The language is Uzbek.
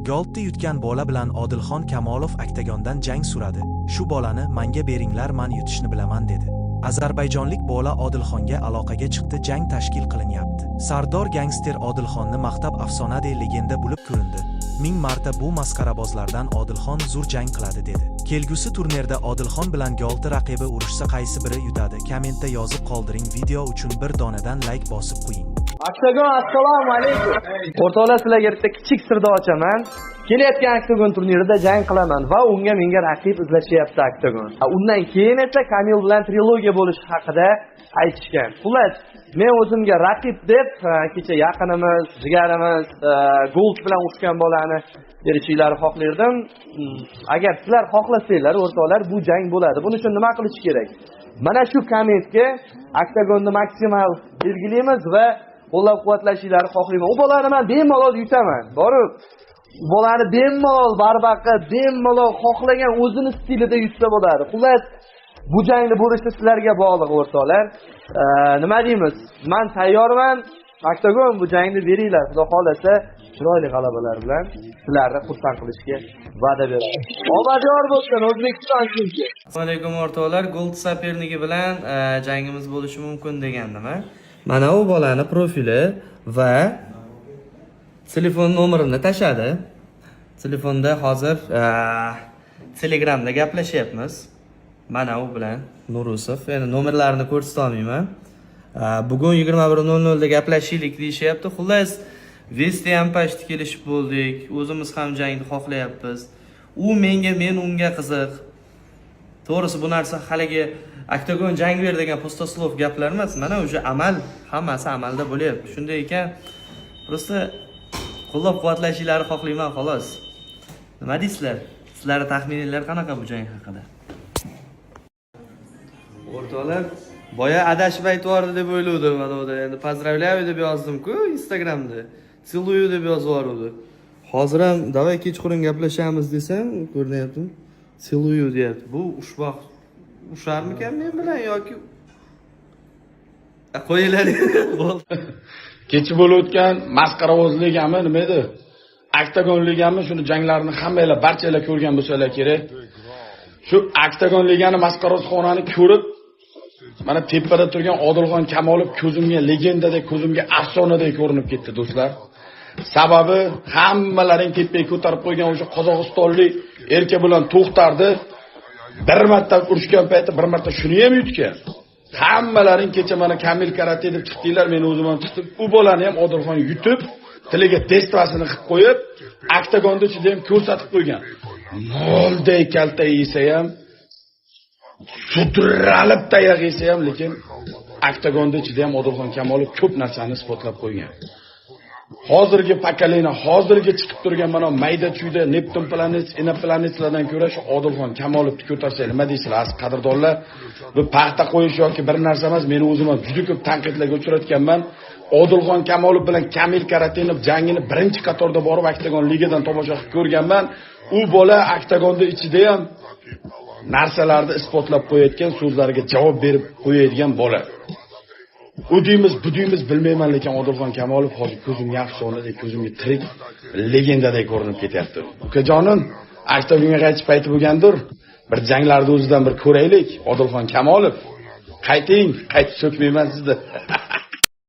Goldni yutgan bola bilan Odilxon Kamolov oktagondan jang so'radi. "Shu bolani manga beringlar, man yutishni bilaman", dedi. Ozarbayjonlik bola Odilxonga aloqaga chiqdi, jang tashkil qilinyapti. Sardor gangster Odilxonni maqtab, afsonadek legenda bo'lib ko'rindi. "Ming marta bu masxarabozlardan Odilxon zo'r jang qiladi", dedi. Kelgusi turnirda Odilxon bilan Golti raqibi urushsa, qaysi biri yutadi? Kommentda yozib qoldiring. Video uchun bir donadan layk bosib qo'ying. Oktagon, assalomu alaykum. O'rtoqlar, sizlarga bitta kichik sirni ochaman. Kelayotgan Oktagon turnirida jang qilaman va unga menga raqib izlashyapti Oktagon. Undan keyin esa Kamil bilan trilogiya bo'lishi haqida aytishgan. Xullas, men o'zimga raqib deb kecha yaqinimiz, jigarimiz, Gold bilan urushgan bolani berishinglarni xohlardim. Agar sizlar xohlasanglar, o'rtoqlar, bu jang bo'ladi. Buning uchun nima qilish kerak? Mana shu kommentga Oktagonni maksimal belgilaymiz va qo'llab-quvvatlashinglarni xohlayman. U bolani men bemalol yutaman. Borib, u bolani bemalol борьба qilib, bemalol xohlagan o'zini stilida yutsa bo'ladi. Xullas, bu jangni bo'lishi sizlarga bog'liq, o'rtoqlar. Nima deymiz? Men tayyorman. Oktagon, bu jangni beringlar. Xudo xohlasa, chiroyli g'alabalar bilan sizlarni xursand qilishga va'da beraman. Omad yor bo'lsin, O'zbekiston chunki. Assalomu alaykum, o'rtoqlar. Gold соперник i bilan jangimiz bo'lishi mumkin degandim. Mana u bolani profili va telefon nomerini tashladi. Telefonda hozir Telegramda gaplashyapmiz. Mana u bilan Nurusov. Endi nomerlarini ko'rsata olmayman. Bugun 21:00 da gaplashaylik deyishyapti. Xullas, вес da ham почти kelishib bo'ldik. O'zimiz ham jangni xohlayapmiz. U menga, men unga qiziq. To'g'risi, bu narsa haligi oktagon jang ber degan пустослов gaplar emas. Mana уже amal, hammasi amalda bo'lyapti. Shunday ekan, просто qo'llab-quvvatlashinglarni xohlayman, xolos. Nima deysizlar? Sizlarning taxmininglar qanaqa bu jang haqida? O'rtoqlar, boya adashib aytib yubordi deb o'ylovdim mana unda. Endi "поздравляю" deb yozdim-ku Instagramda. "Целую" deb yozib yubordi. Hozir ham "давай kechqurun gaplashamiz" desam, ko'rinyaptimi? "Целую" deyapti. Bu ushboq usharmikan men bilan yoki qo'yinglar. Bo'ldi. Kecha bo'lib o'tgan masxaravoz ligami, nima edi, Oktagon ligami, shuni janglarini hammanglar, barchanglar ko'rgan bo'lsanglar kerak. Shu Oktagon ligani, masxaravozxonani ko'rib, mana tepada turgan Odilxon Kamolov ko'zimga legendadek, ko'zimga afsonadek ko'rinib ketdi, do'stlar. Sababi hammalaring tepaga ko'tarib qo'ygan o'sha qozog'istonlik erka bilan to'xtardi. Bir marta urushgan payti bir marta shuni ham yutgan. Hammalaring kecha mana Kamil Karate deb chiqdinglar, men o'zim ham chiqdim. U bolani ham Odilxon yutib, tiliga testvasini qilib qo'yib, oktagonni ichida ham ko'rsatib qo'ygan. Molday kalta yesa ham, sudralib tayoq yesa ham, lekin oktagonni ichida ham Odilxon Kamolov ko'p narsani isbotlab qo'ygan. Hozirgi поколение, hozirgi chiqib turgan mana mayda chuyda Neptun Planet, инопланет lardan ko'ra shu Odilxon Kamolovni ko'tarsak, nima deysizlar, aziz qadrdonlar? Bu paxta qo'yish yoki bir narsa emas, men o'zim ham juda ko'p tanqidlarga uchratganman. Odilxon Kamolov bilan Kamil Karatenov jangini birinchi qatorda borib Oktagon ligadan tomosha qilib ko'rganman. U bola oktagonni ichida ham narsalarni isbotlab qo'yayotgan, so'zlariga javob berib qo'yadigan bola. U deymiz, bu deymiz, bilmayman, lekin Odilxon Kamolov hozir ko'zimga afsonadek, ko'zimga tirik legendadek ko'rinib ketyapti. Ukajonim, oktagonga qaytish payti bo'lgandir. Bir janglarni o'zidan bir ko'raylik. Odilxon Kamolov, qayting, qaytib so'kmayman sizni.